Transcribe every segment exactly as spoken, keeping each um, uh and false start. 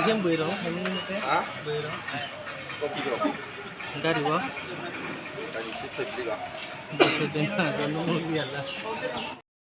Yang bui rong, yang bui rong. Gari wa.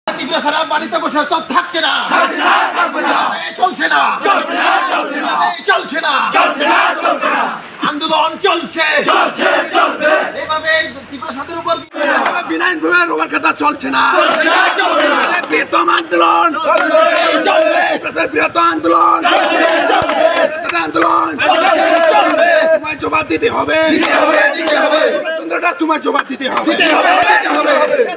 Tigre sara bari te boshe sab thakche na. Thakche na, thakche na. Ei, cholche na. Cholche na, cholche na. Ei, cholche na. Cholche na, cholche na. আন্দোলন চলছে। চলছে, চলবে। এভাবে ত্রিপুরা স্বাধীন উপর এভাবে বিনা ইনফরমেশন রোবার কথা চলছে না। চলছে না, চলবে না। বিরাট আন্দোলন। চলবে, চলবে। ত্রিপুরা স্বাধীন বিরাট আন্দোলন। চলছে, চলবে। ত্রিপুরা স্বাধীন আন্দোলন। চলছে, চলবে। তোমায় জবাব দিতে হবে। দিতে হবে, দিতে হবে। চন্দ্র দাস, তোমায় জবাব দিতে হবে। দিতে হবে, দিতে হবে।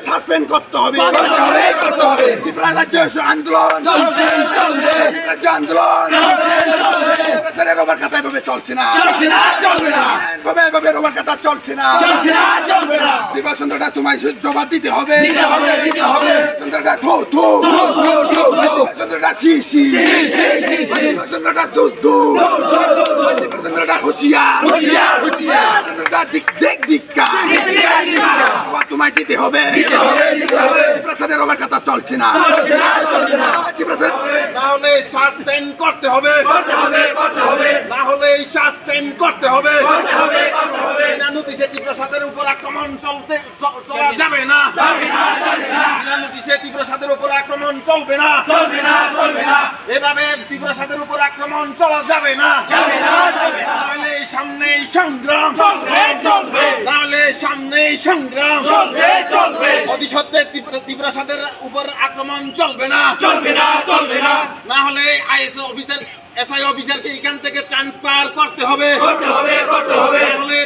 সাসপেন্ড করতে হবে। করতে হবে, করতে হবে। ত্রিপুরা রাজ্য আন্দোলন। চলছে, চলবে। রাজ্য আন্দোলন। চলছে, চলবে। ত্রিপুরা স্বাধীন রোবার কথা এভাবে চলছে না। চলছে না, চলবে না। এভাবে, এভাবে রোবার কথা চলছে না। চলছে না, চলবে না। ত্রিপুরা চন্দ্র দাস, তোমায় জবাব দিতে হবে। দিতে হবে, দিতে হবে। চন্দ্র দাস, থু, থু। থু, থু, থু, থু। চন্দ্র দাস, ছি, ছি। ছি, ছি, ছি, ছি। চন্দ্র দাস, দূর, দূর। দূর, দূর, দূর, দূর। চন্দ্র দাস, হুঁশিয়ার। হুঁশিয়ার, হুঁশিয়ার। চন্দ্র দাস, দিক, দেখ, ধিক্কার। ধিক্কার, ধিক্কার। তোমায় দিতে হবে। দিতে হবে, দিতে হবে। ত্রিপুরা স্বাধীন রোবার কথা চলছে না। চলছে না, চলবে না। ত্রিপুরা স্বাধীন তাহলে সাসপেন্ড করতে হবে। করতে হবে, করতে হবে। না হলে এই সাসপেন্ড করতে হবে। করতে হবে, করতে হবে। বিনা নোটিশে ত্রিপুরা স্বাধীন উপর আক্রমণ চলতে, চ-, চলা যাবে না। যাবে না, যাবে না। বিনা নোটিশে ত্রিপুরা স্বাধীন উপর আক্রমণ চলবে না। চলবে না, চলবে না। এভাবে ত্রিপুরা স্বাধীন উপর আক্রমণ চলা যাবে না। যাবে না, যাবে না। তাহলে এই সামনেই সংগ্রাম। চলবে, চলবে। তাহলে সামনেই সংগ্রাম। চলবে, চলবে। অতি সত্বর ত্রিপুরা, ত্রিপুরা স্বাধীন উপর আক্রমণ চলবে না। চলবে না, চলবে না। না হলে আইএসও অফিসার, এসআই অফিসারকে এখান থেকে ট্রান্সফার করতে হবে। করতে হবে, করতে হবে। তাহলে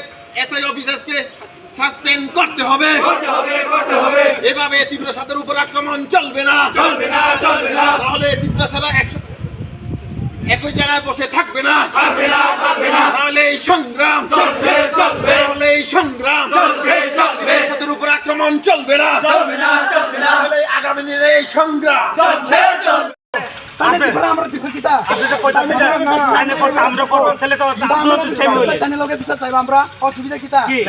এসআই অফিসারকে সাসপেন্ড করতে হবে। করতে হবে, করতে হবে। এভাবে ত্রিপুরা স্বাধীন উপর আক্রমণ চলবে না। চলবে না, চলবে না। তাহলে ত্রিপুরা স্বাধীন একশো, একই জায়গায় বসে থাকবে না। থাকবে না, থাকবে না। তাহলে এই সংগ্রাম চলছে, চলবে। তাহলে এই সংগ্রাম চলছে, চলবে। ত্রিপুরা স্বাধীন উপর আক্রমণ চলবে না। চলবে না, চলবে না। তাহলে আগামী দিনে এই সংগ্রাম চলছে, চলবে। তাহলে কি করে আমরা দেখো কিতা? আপনি তো কইতাছেন যে তাই না করছে, আমরা করবো, তাহলে তো আমরা তো সেই হইল। তাই না লগে বিচার চাইবো আমরা, অসুবিধা কিতা? কি?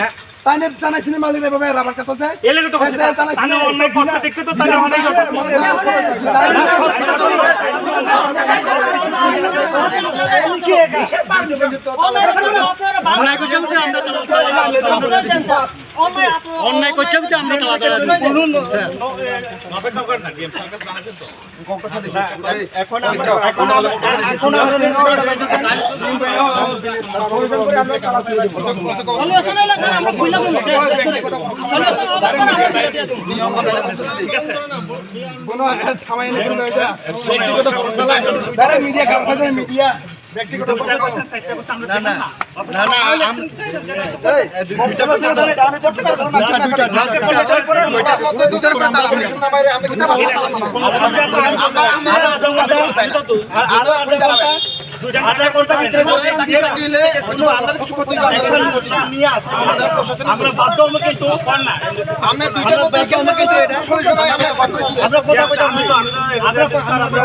তাই না জানাইছিনি মালিক রে বাবা, রাবার কথা যায়? এলে তো এসে জানাইছিনি। তাই না অন্যায় করছে, দেখতে তো তাই না অন্যায় করছে। অন্যায় করছে বুঝতে আমরা তো অন্যায় করছে বুঝতে আমরা তো স্যার। এখন আমরা, এখন আমরা, এখন আমরা কোনো থামাই নেই, কোনো এটা ব্যক্তিগত কথা চালায়। তারা মিডিয়া কাম করে, মিডিয়া ব্যক্তিগত কথা বলে। না, না। না, না, আম-, এই, দুই-, দুইটা পর্যন্ত। দুইটা, দুইটা, দুইটা। আধা ঘন্টা ভিতরে যদি তাকিয়ে তাকিয়ে হইলে, হয়তো আমরা কিছু করতে পারবো, আমরা কিছু করতে পারবো। আমরা প্রশাসন আমরা বাধ্য হবো কিন্তু আমরা দুইটার মধ্যে আমরা কিন্তু এটা সরাসরি আমরা বাধ্য হবো। আমরা কথা বলতে আমরা, আমরা, আমরা, আমরা, আমরা,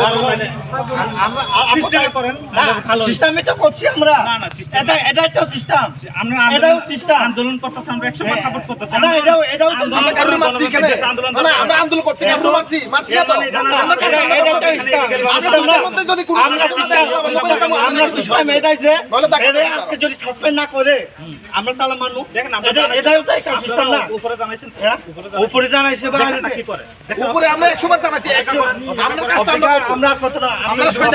আমরা, আমরা, আমরা, সিস্টেমে করেন। না, ভালো। সিস্টেমে তো করছি আমরা। না, না, সিস্টেম। এটা, এটাই তো সিস্টেম। আমরা এটাও আন্দোলন, সিস্টেম। আন্দোলন করতেছি, আমরা একশো বার সাপোর্ট করতেছি। না, এটাও, এটাও তো আন্দোলন সিস্টেম। কারোর মারছি এখানে? আন্দোলন না, না, আমরা আন্দোলন করছি, কারোর মারছি, মারছি না তো। এটা, এটা, এটা, আমরা এটা, এটা, এটা, সিস্টেম। আমরা সিস্টেম। আমরা সিস্টেম এটাই যে, নইলে তাকে এটাই আজকে যদি সাসপেন্ড না করে, আমরা তালা মারবো। দেখেন, আমরা এটা, জানাইছি। এটাও তো একটা সিস্টেম না। উপরে জানাইছেন তো? হ্যাঁ? উপরে জানাইছে বা দেখেন না কি করে? উপরে আমরা একশো বার জানাইছি, একশো বার। আমরা কাজটা আমরা করবো। আমরা কত না? আমরা আমরা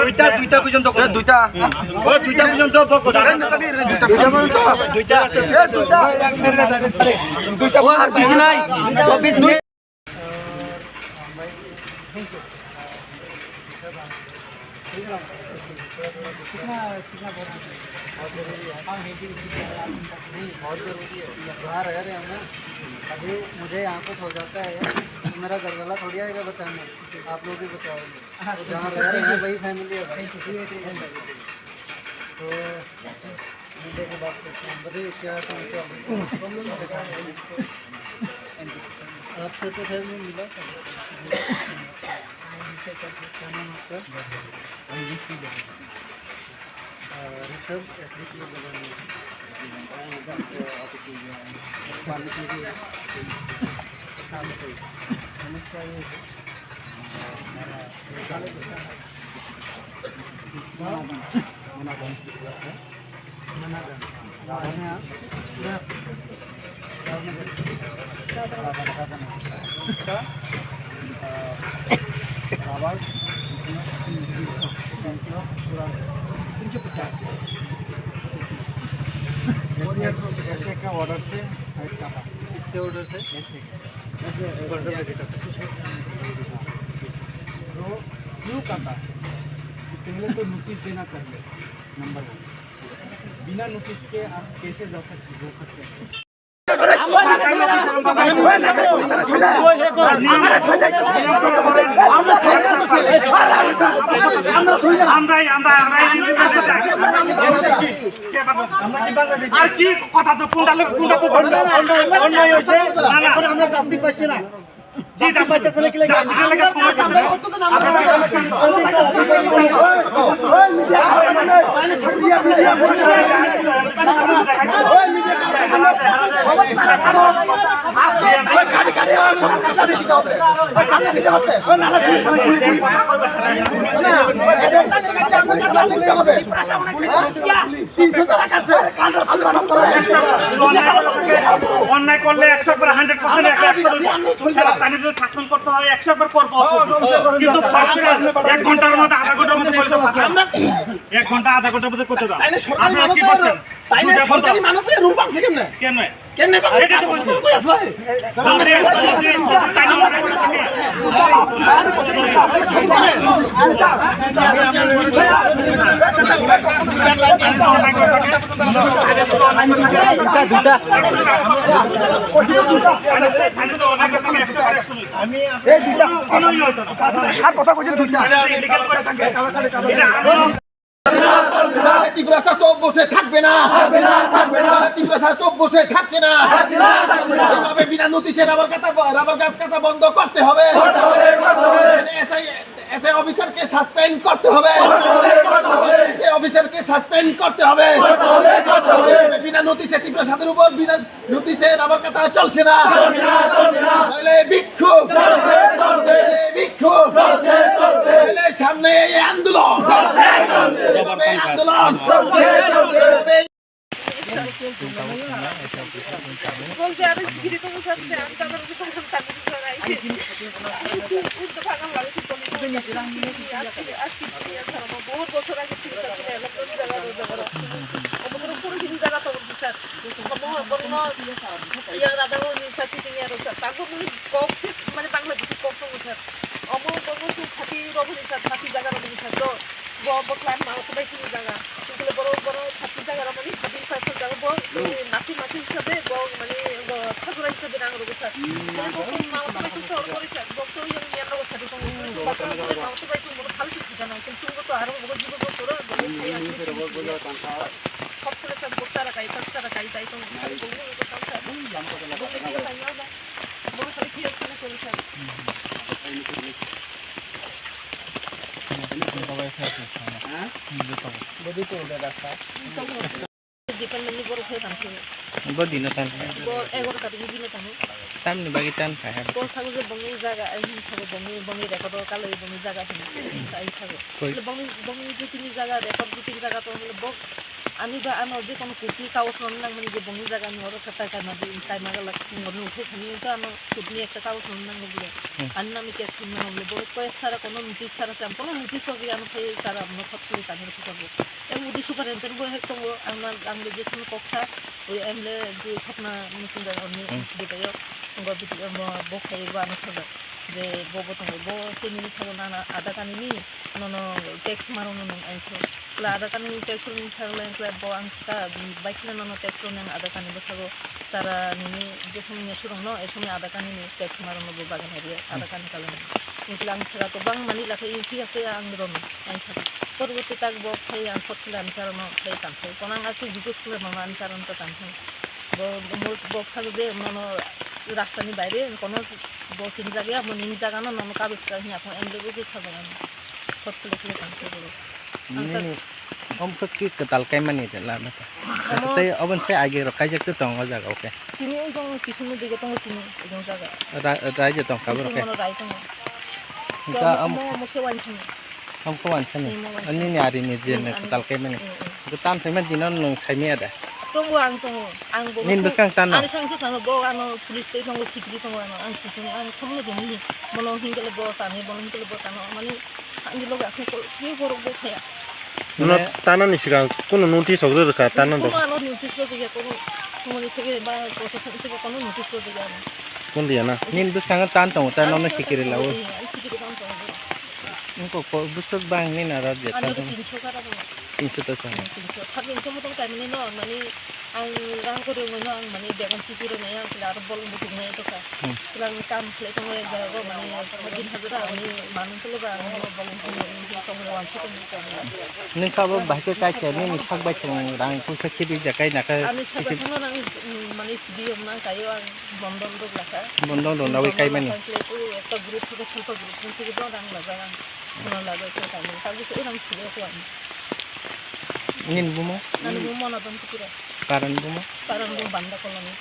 দুইটা, দুইটা, দুইটা পর্যন্ত করবো। দুইটা। ও, দুইটা পর্যন্ত করবো। দুইটা পর্যন্ত। দুইটা। এ, দুইটা। দুইটা। ও, আর কিছু নাই। চব্বিশ মিনিট। सीखना, सीखना बहुत जरूरी है। हाँ, हिंदी सीखना बहुत जरूरी है। नहीं, बहुत जरूरी है। यहाँ रह रहे हैं ना, अभी मुझे यहाँ कुछ हो जाता है, तो मेरा घर वाला थोड़ी आएगा बताने, आप लोग ही बताओगे। हाँ, तो जहाँ रह रहे हैं, वही फैमिली है भाई। तो मुझे की बात करते हैं, बताइए क्या समस्या हो रही है? आपसे तो खैर नहीं मिला था। क्या नाम आपका? Sir, S D P O government, uh, the, uh, office area, uh, public area, uh, इसका ऑर्डर से, इसका ऑर्डर से ऐसे। ऐसे, ऐसे। तो क्यों करता है? पहले तो नोटिस देना चाहिए, नंबर वन। बिना नोटिस के आप कैसे जा सकते, जा सकते हैं? আমরাই, আমরা, আমরা, আমরা। আর কি কথা তো কোনটা লোক, কোনটা তো ধরবে? অন্যায়, অন্যায় হয়েছে, না, না। এখন আমরা শাস্তি পাচ্ছি না। কি শাস্তি? শাস্তি পেতে হলে কি লাগে? শাস্তি পেতে হলে সমস্যা নেই। অন্যায় করলে একশো বার হান্ড্রেড পার্সেন্ট, একশো, তাহলে যদি সাসপেন্ড করতে হয়, একশো বার করবো। কিন্তু এক ঘন্টার মধ্যে, আধা ঘন্টার মধ্যে করতে পারবো। এক ঘন্টা, আধা ঘন্টার মধ্যে করতে দাও। আপনারা কি করছেন? তাই না, দুইটা বন্ধ। সরকারি মানুষের রূপ আছে কেমনে? কেমনে? কেমনে পাবে? এটা তো বলছি। কই আছে? আমরা তাই না, আমরা করে থাকি। দুইটা, দুইটা। আমি তো অনেকে থাকে একশো বার, একশো বার। আমি এই দুইটা। কোনো ইয়ে হতো না। আর কথা কইছেন দুইটা। এটা illegal করে থাকে। এটা আমরা ত্রিপুরা শাসক বসে থাকবে না। থাকবে না, থাকবে না। ত্রিপুরা শাসক বসে থাকছে না। থাকছে না, থাকবে না। এভাবে বিনা নোটিশে রাবার কাটা, রাবার গাছ কাটা বন্ধ করতে হবে। করতে হবে, করতে হবে। এসআই, এসআই অফিসারকে সাসপেন্ড করতে হবে। করতে হবে, করতে হবে। এসআই অফিসারকে সাসপেন্ড করতে হবে। করতে হবে, করতে হবে। বিনা নোটিশে ত্রিপুরা শাসকের উপর বিনা নোটিশে রাবার কাটা চলছে না। চলবে না, চলবে না। তাহলে বিক্ষোভ। চলবে, চলবে। তাহলে বিক্ষোভ। চলবে, চলবে। তাহলে সামনে এই আন্দোলন। চলবে, চলবে। এইভাবে আন্দোলন। চলবে, চলবে। বলতে আরো শিখিয়ে দিতে হবে স্যার, যে আমি তাদের উপরে তাদের উপরে রাখি। উঠতে ভাগা লাগে, ঠিক করে। আজকে, আজকে, আজকে, বহুত বছর আগে থেকে তাদের এলাকা জায়গা, জায়গা। আমাদের পুরো হিন্দু জায়গা তো বলছি sir. Omo borokno yang rada o ni sa sitting ya rok sa. Tabuk ni kok se mane Bangladeshi kok tongo sir. Omo borok se thati rok ni sir, thati jaga rok ni sir do. Bo bo klan ma oto bai sini jaga. Sini borok borok thati jaga rok mani thati sa sa jaga bo masi masi hisabe bo mane bo thajura hisabe rang rok sir. Bo bo ma oto bai sini tor kori sir. Bo to yang yang rok sir ko ma oto bai sini bo thal si thika na. Kin sung bo to aro bo jibo bo koro bo thai ani. Hot kore sir bo sara kai, sara kai, kai tong. Bo bo ko tong sir. Bo ko tong sir. Department ni borok hai tang khe. Bo dino tan. Bo egaroh tarikh ni dino tamo. Tamni bagwi tan kha hai. Bo sago je bongni jaga, ai hin sago bongni, bongni record o kalai bongni jaga hin. Ai sago. Koi? Bongni, bongni jotoni jaga, record jotoni jaga to hwnle bo Ani ba ano je kono kukni kaos rok nang mani je bongni jaga ni oro khe tai kaima di, kaima gala norni uthai thani to ano kukni ekta kaos rok nang nang bole. Hmm. Ani nang ni case thani nang bole, bo koi sara kono notice sara cham, kono notice rok ya ano phai sara ano thot kuli tani rok bo. Em udi superintendent bo hek tongo, ang na, ang le je sini kok sa, oi em le je thopna meeting da oni Hmm. Bidai yo, ngo bidai yo mo bo khai bo ano thot je bo bo tongo, bo tini ni thani nana ada kani ni, nono tax maro nono ai so. Kla ada kani tax ni thani kla bo ang sa bai sini nono tax ni ada kani bo sago tara nini je sini ne surung no, e sini ada kani ni tax maro no bo bagan hari ada kani kala ni. Ni kla ang sa to bang mani la khe isi ase ang ron ai sa. Porbote tak bo khai ang kot kla ang sa no khai tang khai. Konang asu jitu kla mama ang sa ron to tang khai. Bo, bo, bo kha je mono rasta ni baire kono bo sini jaga ya, mo nini jaga no, nono kabe kha hiya ko em de bo kha jaga no. Kot kle kle tang khe bo. Ang ta Nini, Om swk ki kwtal kaimani de la na. Omo Tei obon se agi rok kaijak te tong o jaga o khe. Chini ujung kisu no dige tongo chini ujung jaga. Ra-, raija tong ka borok khe. Chini mono rai tongo. Hingka Omo, am- omo, omo khe wansani. Am khe wansani. Omo wansani. Ani ni ari ni je Hmm, ne ani. Kwtal kaimani. Hmm, hmm. Kwtal kaimani dino nwng saimaya da. Tongo ang tongo. Ang bo Nini bwskang tano? Ani sang se tano bo ano police tei tongo sikiri tongo ano. Ang kisu ang thomno doni. Mono hingkele bo tani, mono hingkele bo tano. Mani Ani loge aswk ko, ni borok bo thaya. No Mane tanani sigang kuno notice rok rwkha, tano Kuno do. Ano notice rwjak ya, kuno, kuno ni theke ba proshashan theke kuno notice rwjak ya ano. Kun dia na? Nini bwskango tan tongo, tan nono sikiri lawo. Ani sikiri tan tongo. Nungko ko bwswk bang ni na rajya Ano tan tongo. Tinso kara tongo. Tinso ta sa. Tinso. Thap tinso mo tong taimani no, mani Ang rang kwrwngwi no ang mani begon chukwi rwnai ang kila aro bolong buchuknai tongkha. Hmm. Kila ang kam khlai tongo ek jaga o mani din hajora ang mani manwi khlai ba ang no bolong chuknai tongwi wansuk tongwi tongwi. Nwng kha bo bahai khe kai khe nini sak bai thung rang puisa khibik ja kai na kha Ani kisi sakha no ang mm, mani sidi om nang kaio ang bondon rok lakha. Bondon rok nawi kai mani. Bondon lakha khlai twi ekta group theke selpa group theke do rang lajak ang. Kono lajak khe kaimani. Tabuk se rang sidi ko ang. Nini bumo? Nani bumo na don kutira. Karan bumo? Karan bumo banda koloni.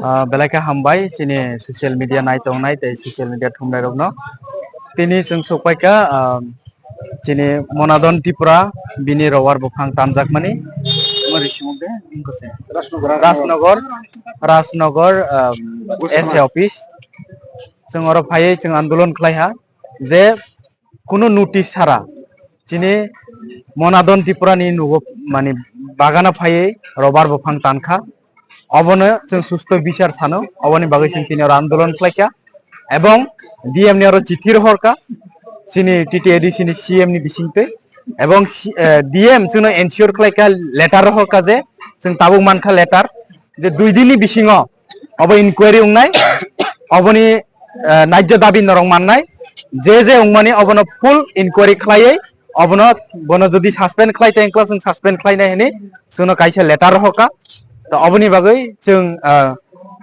Ah, belai khe hambai chini social media nai tongnai tei social media thumnai rokno. Tini chwng sokpai kha, ah, chini Monadon Tripura bini robar buphang tanjakmani. Rajnagar. Rajnagar, ah, S A office. Chwng oro phaiwi chwng andolon khlai ha je kunu notice sara chini Monadon Tripura ni nugo mani bagana phaiwi robar buphang tankha. Obono chwng susto bichar sano, oboni bagwi chwng tini oro andolon khlaikha. Ebong D M ni oro chithi rohorkha chini T T A D C ni C M ni bisingtwi. Ebong si-, eh, D M chwngno ensure khlaikha, letter rohorkha je chwng tabuk mankha letter je dui din ni bisingo obo inquiry wngnai, oboni, eh, naijjo dabi norok mannai, je je wngmani obono full inquiry khlaiwi, obono, bono jodi suspend khlai tei wngkla chwng suspend khlainai hwnwi chwngno kaisa letter rohorkha. To oboni bagwi chwng, eh,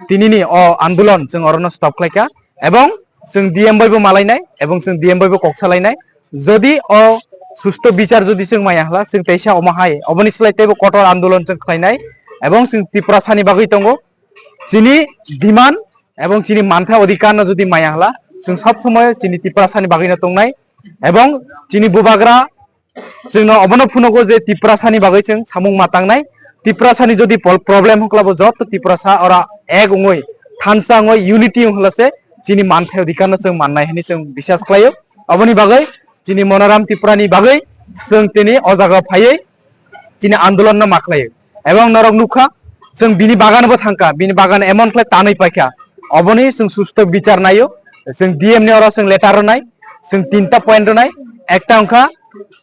tinini o andolon chwng orono stop khlaikha, ebong chwng D M bai bo malainai, ebong chwng D M bai bo kok salainai. Jodi o susto bichar jodi chwng maya hwla, chwng teisa omo hai, oboni slai teibo kotor andolon chwng khlainai, ebong chwng Tiprasani bagwi tongo. Chini demand ebong chini mantha odhikar no jodi maya hwla, chwng sob somoi chini Tiprasani bagwi no tongnai, ebong chini bubagra chwngno obono phunugo je Tiprasani bagwi chwng samung ma tangnai. Tiprasani jodi pol-, problem hwnkla bo joto Tiprasa ora ek wngwi, thansa wngwi, unity wng hwla se chini mantha odhikar no chwng mannai hwnwi chwng biswas khlaio. Oboni bagwi chini Monoram Tripura ni bagwi chwng tini o jaga phaiwi chini andolon no ma khlaio. Ebong norok nukha, chwng bini bagan bo thangkha, bini bagan emon khlai tanwi paikha. Oboni chwng susto bichar naio, chwng D M ni oro chwng letter rwnai, chwng tinta point rwnai, ekta wngkha,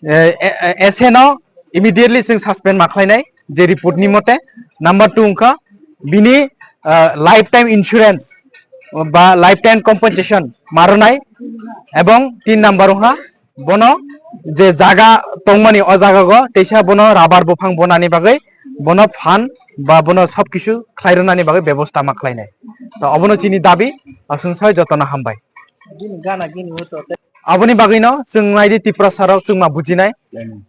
eh, eh, eh, S A no immediately chwng suspend ma khlainai, je report ni mote. Number two wngkha, bini, ah, lifetime insurance ba lifetime compensation ma rwnai, ebong tin number wngkha, bono je jaga tongmani o jaga go teisa bono rabar buphang bonani bagwi bono phan ba bono sob kisu khlai rwnani bagwi bebosta ma khlainai. To obono chini dabi, aswng sai jotono hambai. Aboni bagwino chwng naidi Tiprasa rok chwng ma bujinai.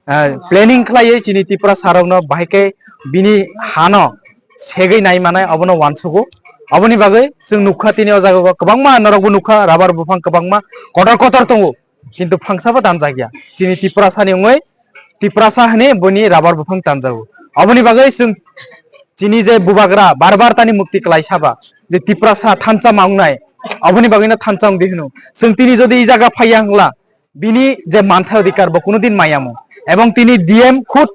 Ah, planning khlaiwi chini Tiprasa rokno bahai khe bini hano segwi nai manai obono wansugo. Aboni bagwi chwng nukha tini o jaga go kwbangma norokbo nukha rabar buphang kwbangma kotor kotor tongo. Kintu phangsabo tanjakya. Chini Tiprasani wngwi Tiprasa hwnwi boni rabar buphang tanjago. Aboni bagwi chwng chini je bubagra bar bar tani mukti kwlai saba je Tiprasa thansa ma wngnai, aboni bagwino thansa wngdi hwno. Chwng tini jodi i jaga phaiya hwnkla bini je mantha odhikar bo kuno din maya mo. Ebong tini D M khud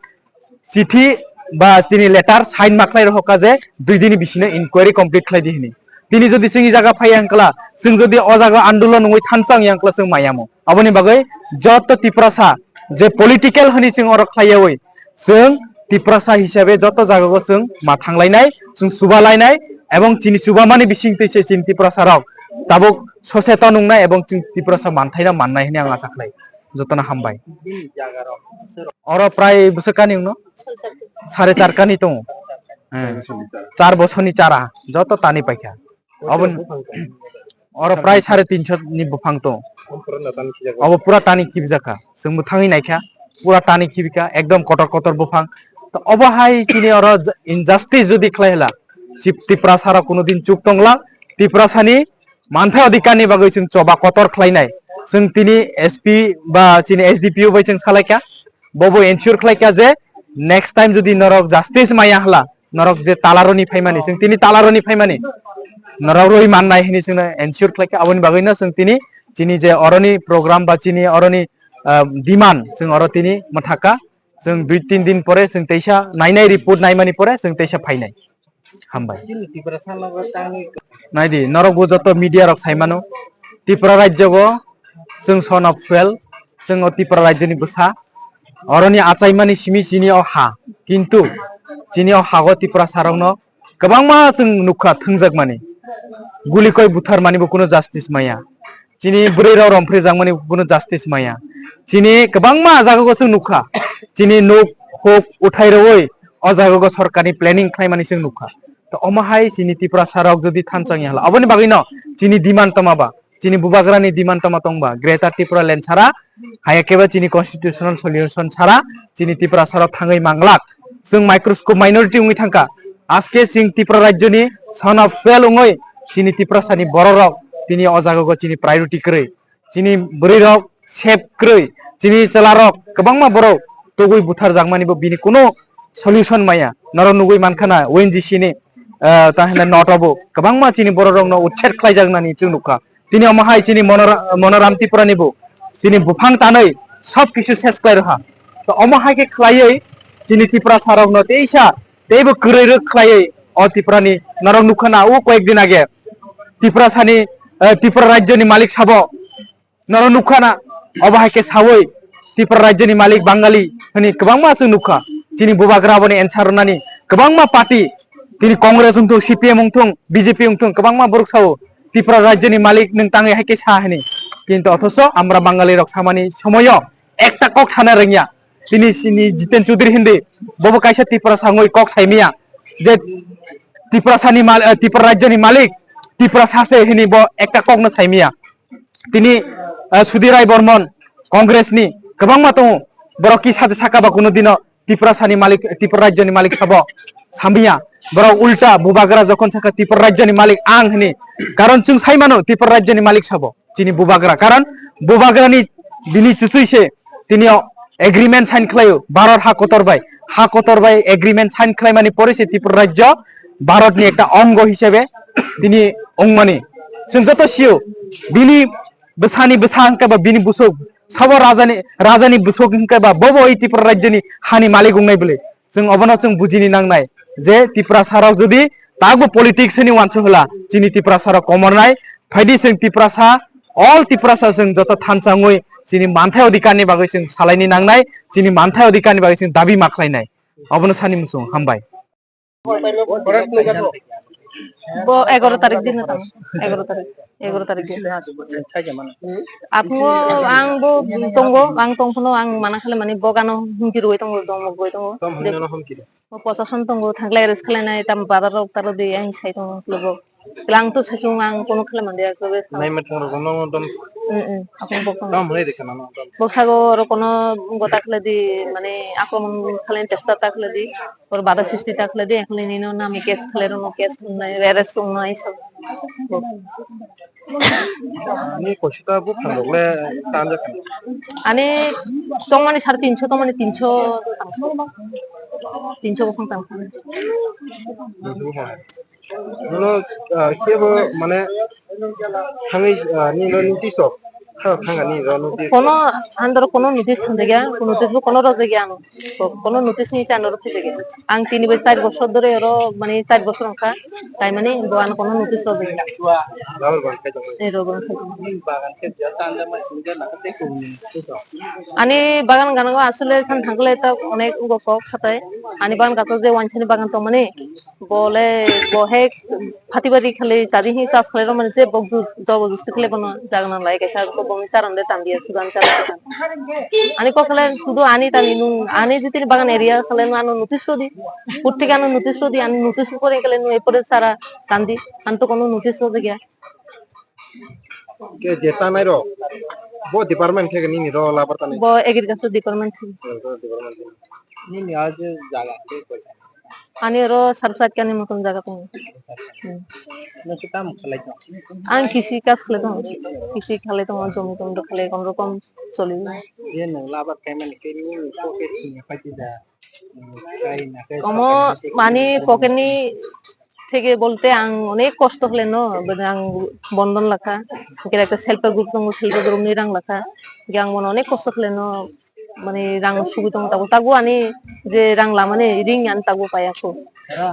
chithi ba tini letter sign ma khlai rohorkha je dui dini bisino inquiry complete khlai di hwnwi. Tini jodi chwng i jaga phaiya hwnkla, chwng jodi o jaga andolon wngwi thansa wngya hwnkla chwng maya mo. Aboni bagwi joto Tiprasa je political hwnwi chwng oro khlaiyawi, chwng Tiprasa hisabe joto jaga go chwng ma thanglainai, chwng chubalainai, ebong chini chubamani bisingtwi se chini Tiprasa rok tabuk soseton wngnai ebong chwng Tiprasa manthaino mannai hwnwi ang acha khlai. Jotono hambai. Oro prai bwswk kani wngno? Sare char kani tongo. Eh, char bosoni chara joto tani paikha. Aboni Oro prai sare tinso ni buphang tongo. Obo pura tani khibjakha. Chwng bo thangwi naikha, pura tani khibikha, ekdom kotor kotor buphang. To obo hai chini oro j-, injustice jodi khlai hwla, Tip-, Tiprasa rok kuno din chuk tongla, Tiprasa ni manthai odhikar ni bagwi chwng choba kotor khlainai. Chwng tini S P ba chini S D P O bai chwng salaikha, bobo ensure khlaikha je next time jodi norok justice maya hwla, norok je talaroni phaimani, chwng tini talaroni phaimani, norok rwi mannai hini chwngno ensure khlaikha. Aboni bagwino chwng tini chini je oroni program ba chini oroni, ah, demand chwng oro tini mwthakha. Chwng dui tin din pore chwng teisa nainai, report naimani pore chwng teisa phainai. Hambai. Naidi, norok bo joto media rok saimano, Tripura rajyo go chwng son of soil, chwng o Tripura rajyo ni bwsa, oroni achaimani simi chini o ha, kintu chini o hago Tiprasa rokno kwbangma chwng nukha thwngjakmani, guli koi buthar mani bo kuno justice maya, chini bwrwi rok romphri jakmani bo kuno justice maya, chini kwbangma jaga go chwng nukha, chini nuk huk uthai rwi o jaga go sorkarni planning khlaimani chwng nukha. To omo hai chini Tiprasa rok jodi thansa wngya hwla, aboni bagwino chini demand toma ba, chini bubagrani demand toma tongba, Greater Tipraland sara, haya khe ba chini constitutional solution sara, chini Tiprasa rok thangwi manglak. Chwng microscope minority wngwi thangkha. Aske chwng Tripura rajyoni son of soil wngwi chini Tiprasani bororok tini o jaga go chini priority kwrwi. Chini bwrwi rok sep kwrwi, chini chwla rok kwbangma borok tugwi buthar jakmani bo bini kuno solution maya. Norok nugwi mankha na O N G C ni, ah, ta hwnle noto bo kwbangma chini borok rokno utset khlai jaknani chwng nukha. Tini omo hai chini Monora-, Monoram Tripura ni bo chini buphang tanwi sob kisu ses khlai rwkha. To omo hai khe khlaiwi chini Tiprasa rokno teisa teibo kwrwi rwk khlaiwi o Tripura ni norok nukha na o koyek din age Tiprasani, eh, Tripura rajyoni malik sabo norok nukha na, obo hai khe sawi Tripura rajyoni malik Bangali hwnwi kwbangma chwng nukha. Chini bubagra aboni answer rwnani kwbangma party, tini Congress wngthung, C P M wngthung, B J P wngthung, kwbangma borok sao Tripura rajyoni malik nwng tangwi hai khe sa hwnwi. Kintu othocho amra Bangali rok samani somoyo ekta kok sana rwngya. Tini sini Jiten Chaudhary hindi, bobo kaisa Tiprasa wngwi kok saimaya je Tiprasani mal-, eh, Tripura rajyoni malik Tiprasa se hwnwi bo ekta kokno saimaya. Tini, ah, Sudhir Rai Bormon, Congress ni kwbangma tongo, borok kisa de saka ba kuno dino Tiprasani malik, Tripura rajyoni malik sabo sambiya. Borok ulta bubagra jokhon saka Tripura rajyoni malik ang hini. Karon chwng sai mano Tripura rajyoni malik sabo chini bubagra. Karon bubagrani bini chusui se tini o agreement sign khlaio Bharat ha kotor bai. Ha kotor bai agreement sign khlaimani pore se Tripura rajyo Bharat ni ekta ongo hisabe tini ongmani. Chwng joto sio bini bwsani bwsa hwnkhe ba bini busuk sabo rajani, rajani busuk hwnkhe ba bobo oi Tripura rajyoni hani malik wngnai bwle. Chwng obono chwng bujini nangnai je Tiprasa rok jodi takbo politics ni uansuk hwla chini Tiprasa rok komornai. Phaidi chwng Tiprasa, all Tiprasa chwng joto thansa wngwi chini manthai odhikar ni bagwi chwng salaini nangnai, chini manthai odhikar ni bagwi chwng dabi ma khlainai. Obono sani muchung, hambai. Bo egaro tarik dino tamo. Egaro tarik. Egaro tarik dino. Aphungo ang bo tongo, ang tongphano ang mana khale mani bogano humki rwui tongo, dongmok rwui tongo. Tom hwnwi nono humki de. Bo posason tongo, thanglai res khalainai, tam badar rok taro de, ang sai tongo, khwlai bo. Klang to sasung ang kono khwlai mandi, ang khwlai bo. Nai mathang rok no dom. Mm, mm, aphung bokong. Tom hwnwi de khana no dom. Boksago oro kono gota khwlai di, mane akromon khwlai chesta ta khwlai di. Or bada sisti ta khwlai di, ekhwlai nino nami case khwlai rwno case khwlai arrest wngnai sab. Ani kosi ta buphang rok le tanjak. Ani tongmani sare tinso, tongmani tinso, tinso buphang tang. Tinso buphang. Nono, ah, kebo mane thangwi, ah, nino notice o, tha-, thangani ro notice. Kono andor kono notice thangjagya, notice bo kono rwjagya ang. Ko-, kono notice ni chano rwjagya. Ang tini bai char bosor dhore oro, mane char bosor wngkha. Tai mane bo ano kono notice rwjagya. Rubber ban khai tongmani. Ani bagan gana o asole san thangkle ta onek ugo kok satai. Ani bagan gato je wansani bagan tongmani. Bole, bo he phati bari khali chadi hi chas khali romani je bok ju jobo justi khali bono jagana lai kaisa ko bomi charan de tambiya sudan charan. Ani ko khali sudu ani tani nung ani jitini bagan area khali no ano notice rodi. Purti ano notice rodi ani notice pore khali no epore sara tandi anto kono notice rodi gya. Ke je tanai rok, bo department theke nini rok labar tanai? Bo agriculture department theke. Agriculture department theke. Nini aje jaga theke koi? Ani oro sar sat kani moton jaga tongo. Hmm. Nokhe tamo khalai tongo? Ang kisi kaj khalai tongo. Kisi khalai tongo, jomi tomi rok khalai, kono rokom choli. Je nwng labar khaimani khe nini pocket ni phaidi da? Omo mani pocket ni theke bolte ang onek kosto khlaino, bwdwng ang bondon lakha, hwnkhe ekta self help group tongo, self help group ni rang lakha, hwnkhe ang bono onek kosto khlaino, mani rang sugi tongo, tabuk tabuk ani je rang lamani ring ani tabuk paiya kho,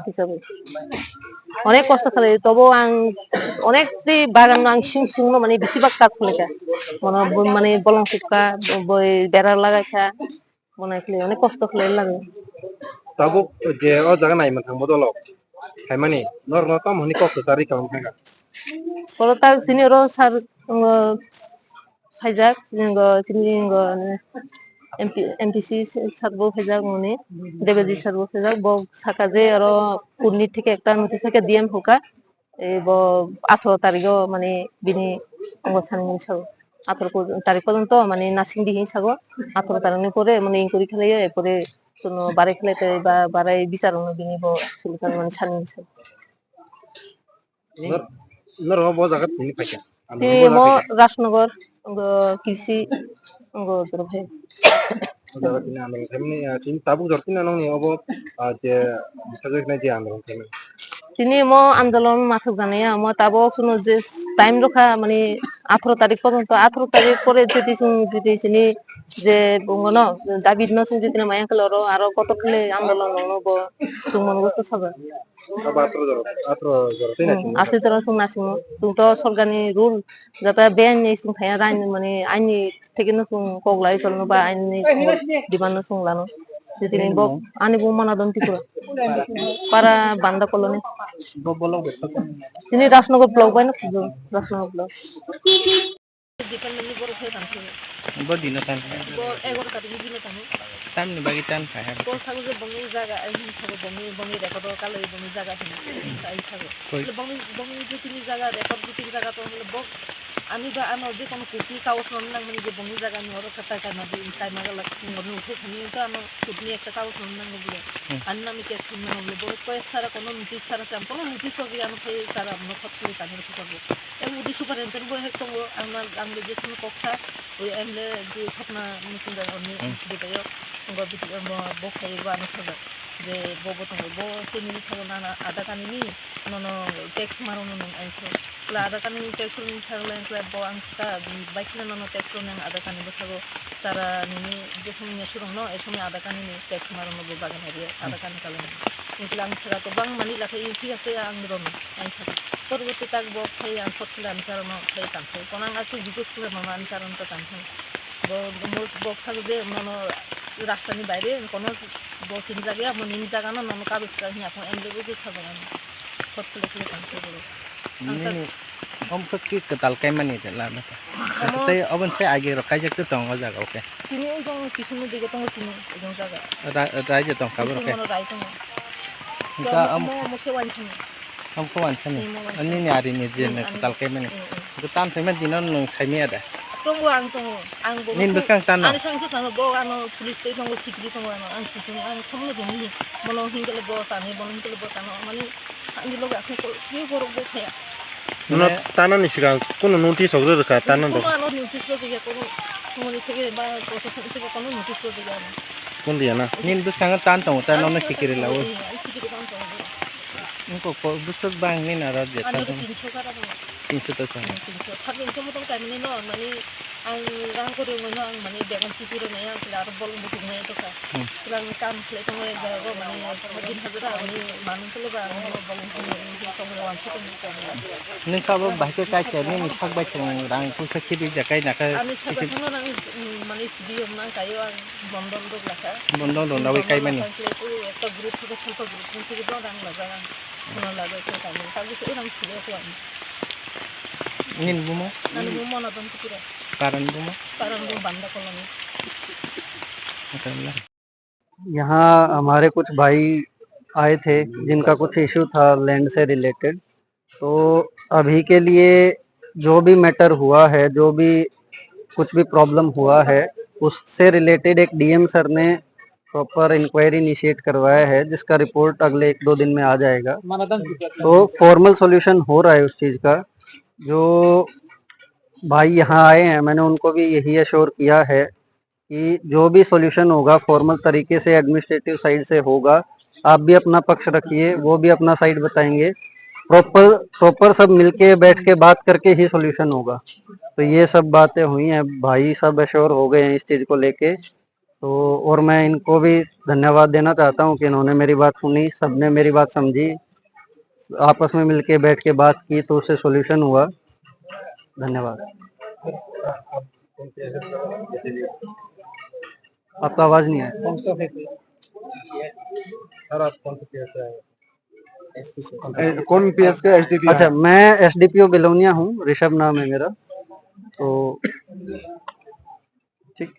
hisab bai onek kosto khlai, tobo ang onek twi bagan no ang sing sing no mani bisi bak kaj khlaikha, bono mani bolong sukha, boi bera lagaikha. Bo nai khlai, onek kosto khlai lago. Tabuk je o jaga naima thangbo dolo, khaimani norokno tamo hwnwi kok kwchar rikha wngkha? Oro tak chini oro sir, uh, phaijak, chini oro chini oro M P, M P C sir bo phaijak, moni Debajit sir bo phaijak, bo saka je oro kurni theke ekta notice theke D M hoka. E bo atharo tarikh o mane bini ongo sanini sago. Atharo por-, tarikh porjonto mane nasing di hinwi sago. Atharo tarikh ni pore mane inquiry khlaiyo, e pore chwngno barai khlai tei ba barai bichar rwno bini bo solution mane sanini sago. Nor-, norok bo jaga tini phaikha? Tini mo Rajnagar, ongo Kirsi, ongo Dorophai. O jaga tini andolon khaimani, ah, tini tabuk jora tini nokni obo, ah, je bwsajwk hinai je andolon khaimani. Tini mo andolon mathok janaya, mo tabuk chwngno je time rwkha, mani atharo tarikh porjonto, atharo tarikh pore jodi chwng jodi chini je bungono David no chwng jodi maya khe oro aro kotor khe andolon rokno bo chwng mano bwsajak. Abo atharo jora, atharo jora tei Hmm, naisingmo. Aswk jora chwng naisingmo. Chwng to sorkarni rule, jata biyang ni chwng thaya, raini mani aini theke no chwng kok lai cholno ba aini demand no chwng lano. Jotoni bo ani bo mana don Tripura. Para Banda Colony. Bo bolok bai thok. Tini Rajnagar block bai no khublo, Rajnagar block. Department ni borok phai tang phai. Bo dino tang phai. Bo egaroh tarikh ni dino tang. Tamni bagwi tan phai ha? Bo sago je bongni jaga, ai hin sago bongni, bongni record o kalai bongni jaga hin. Ai sago. Koi? Bongni, bongni je tini jaga, record je tini jaga tong hwnle bo ani ba ano je kono copy kagoj rok nang mani je bongni jaga ni oro khe tai kaima di, kaima gala ni oro uthai thani to ano copy ni ekta kagoj rok nang bole. Hmm. Ani nami case rok nang bole. Bo koi sara kono notice sara cham, kono notice rok ya ano phai sara ano phot khe tani rok bo. Yang udi superintendent bo hek tongo, ang na, ang le je sini koksa, ui M L A je thokna meeting da oni Hmm. video, ngo video mo bo khai bo ano saga. Je bo bo tongo, bo sini ni saga na na ada kani ni, no no tax maro no nung ai so. Kla ada kani ni tax ni saga le kla bo ang ka, bai kla no no tax no nang ada kani bo sago. Tara nini je sini ne surung no, e sini ada kani ni tax maro no bo bagan hari, ada kani kala ni. Nukla ang saga to bang mani la khai, thik ase ang rom. Ang sago. Porbotti tak bo khai ang kot kla ang karon khai tang khai. Kono ang asuk video kla mama ang karon ta tang khai. Bo mo bo khai je mono rasta ni baire kono bo tin jaga mo nin jaga no nono kabis ka hiya ko M L A bo je sago. Kot kla kla tang khai bo. Ang ta Nini om sok ki kwtal kai mani de la na. Omo Tei obon se agi ro kaijak tu tong o jaga oke. Tini ujung kisu no dige tongo tini ujung jaga. Ra-, raija tong ka boro Kisu ke. Mono rai tongo. Ka Omo, am omo, omo khe wansani. Am ko wansani. Omo wansani. Ani ni ari ni je Hmm, ne ani. Kwtal kai mani. Hmm, hmm. Ko tan thai ma dino nung sai mi ada. Tongo ang tongo. Ang bo Nin bwskang tan no. Ani sang sa tano bo ano police tei tongo sikri tongo ano ang kisu ang thomno dong ni. Mono hingkele bo tani, mono hingkele bo tano. Mani Ani loge aswk ko, twi borok bo thaya. No Mane tana ni sigang kuno notice rok rwkha, tana Kuno rok. Ano notice rok ya, kuno, kuno ni theke ba, proshasoni theke kuno notice rok ya. Kun dia na? Nini bwskango tan tongo, ta nono sikiri lawo. Ai sikiri tan tongo. Niko ko bwswk bang nini aro je Ano ta tongo. Tinso kara tongo. Tinso ta sa. Tinso. Thap tinso mo tong taimani no, mani Ang rang kwrwngwi no ang mani began chiti rwnai ang khle aro bolong buchung nai tokha. Hmm. Klang kam khle tongwi jago mani din hajra ani manung khle ba ang bolong buchung nai tong wan chiti ni tong. Nung ka bo bahai khe kai khe nini sak bai thung rang puisa khibi ja kai na kha. Ani sak bai thung rang mani sidi yom nang kayo ang bondon rok lakha. Bondon rok nawi kai mani. Khle tu ekta group thik thik group thik thik rang lajak ang. Khuna lajak khe kaimani. Kabu se rang sidi ko ang. Nini bumo? Nani bumo na don kutira. Paran bumo? Paran bumo Banda Colony. Masalah. यहाँ हमारे कुछ भाई आए थे जिनका कुछ इशू था लैंड से रिलेटेड, तो अभी के लिए जो भी मैटर हुआ है, जो भी कुछ भी प्रॉब्लम हुआ है, उससे रिलेटेड एक डीएम सर ने प्रॉपर इंक्वायरी इनिशिएट करवाया है, जिसका रिपोर्ट अगले एक दो दिन में आ जाएगा। तो फॉर्मल सॉल्यूशन हो रहा है उस चीज़ का। जो भाई यहाँ आए हैं, मैंने उनको भी यही अश्योर किया है कि जो भी सॉल्यूशन होगा, फॉर्मल तरीके से, एडमिनिस्ट्रेटिव साइड से होगा। आप भी अपना पक्ष रखिए, वो भी अपना साइड बताएंगे। प्रॉपर प्रॉपर सब मिलके बैठ के बात करके ही सॉल्यूशन होगा। तो ये सब बातें हुई हैं, भाई सब अश्योर हो गए हैं इस चीज़ को लेके। तो और मैं इनको भी धन्यवाद देना चाहता हूँ कि इन्होंने मेरी बात सुनी, सबने मेरी बात समझी, आपस में मिलके बैठ के बात की, तो उससे सॉल्यूशन हुआ। धन्यवाद। आपका आवाज नहीं आया। सर, आप कौन से पीएस से आए? ए, कौन पीएस का एसडीपीओ? अच्छा, मैं एसडीपीओ बिलोनिया हूँ, ऋषभ नाम है मेरा। तो ठीक।